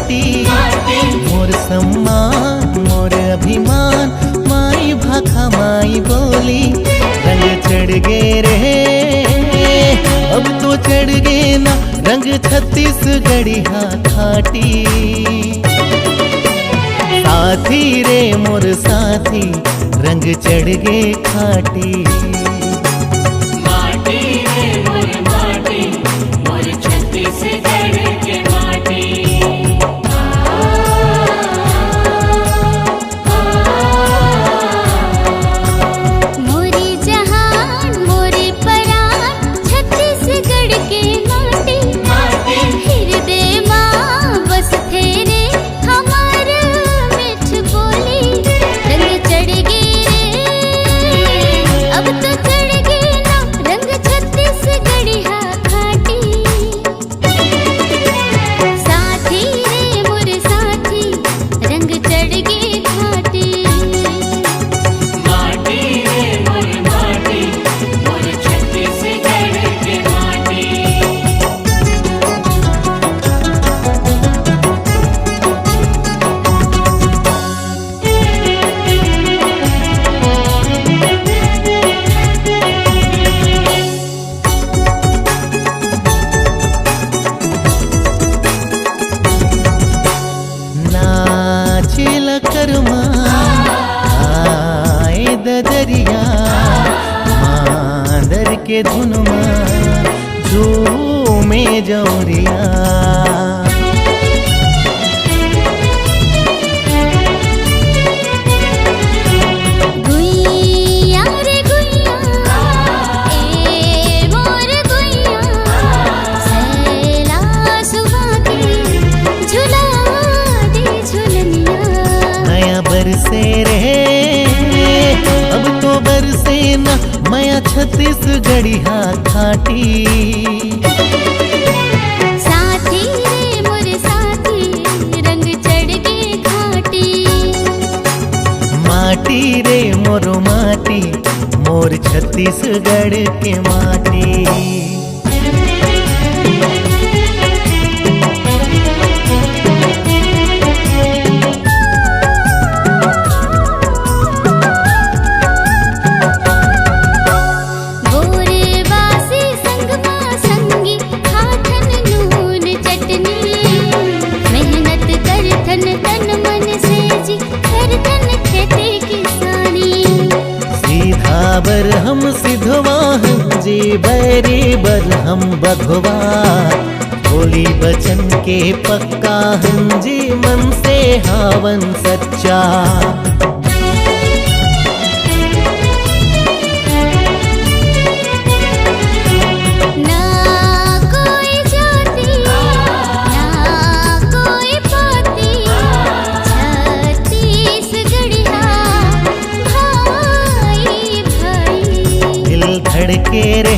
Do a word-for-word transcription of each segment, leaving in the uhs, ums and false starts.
मोर सम्मान, मोर अभिमान, माई भाखा, माई बोली। रंग चढ़ गे रे, अब तो चढ़ गे ना रंग छत्तीसगढ़िया खाटी। साथी रे मोर साथी, रंग चढ़ गे खाटी। माटी रे मोर माटी, मोर छत्तीसगढ़ के माटी। मोरी जहान, मोरी परान, छत्तीसगढ़ के माटी। माटी। हिरदे मा बसथे रे, हमार मीठ बोली। रंग चढ़ गे रे, अब तो चढ़ गे ना रंग छत्तीसगढ़िया खाटी। साथी रे मोर साथी, रंग चढ़ गे खाटी। माटी रे मोर माटी, मोर छत्तीसगढ़ के माटी। नाचे ल करमा आए ददरिया, मांदर के धुन मा झूमे जौरिया। गुइया रे गुइया, ए मोर गुइया, सैला सुबह के झुला दे झुलनिया। नया बरसे रे, अब तो बरसे ना मया छत्तीसगढ़िया खाटी। साथी रे मोर साथी, रंग चढ़ गे खाटी। माटी रे मोर माटी, मोर छत्तीसगढ़ के माटी। गोरे बासी संग मा संगी, खाथन नून चटनी। मेहनत करथन तन मन से जी, करथन खेती किसानी। सीधा बर हम सिधवा हन जी, बैरी बर हम बघवा। बोली बचन के पक्का हन जी, मन से हावन सच्चा। ना कोई जाति, ना कोई पाति, छत्तीसगढ़िया भाई भाई। दिल धड़के रे,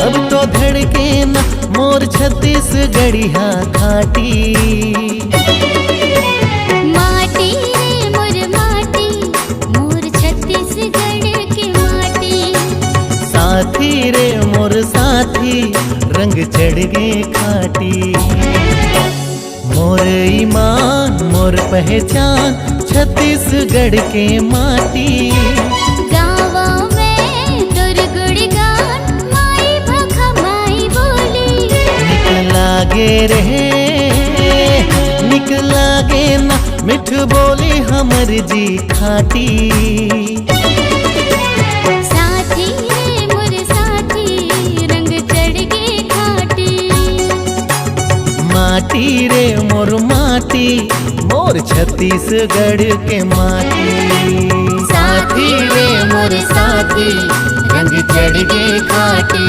अब तो धड़के ना मोर छत्तीसगढ़िया खाटी। माटी रे मोर माटी, मोर छत्तीसगढ़ के माटी। साथी रे मोर साथी, रंग चढ़ गे खाटी। मोर ईमान, मोर पहचान, छत्तीसगढ़ के माटी। गाँव में तोर गुणगान, माई भाखा माई बोली। निक लागे रे, निक लागे ना, मिठ बोली हमर जी खाटी। साथी रे मोर साथी, रंग चढ़ गे खाटी। माटी रे मोर माटी, मोर छत्तीसगढ़ के माटी। साथी रे मोर साथी, रंग चढ़ गे खाटी।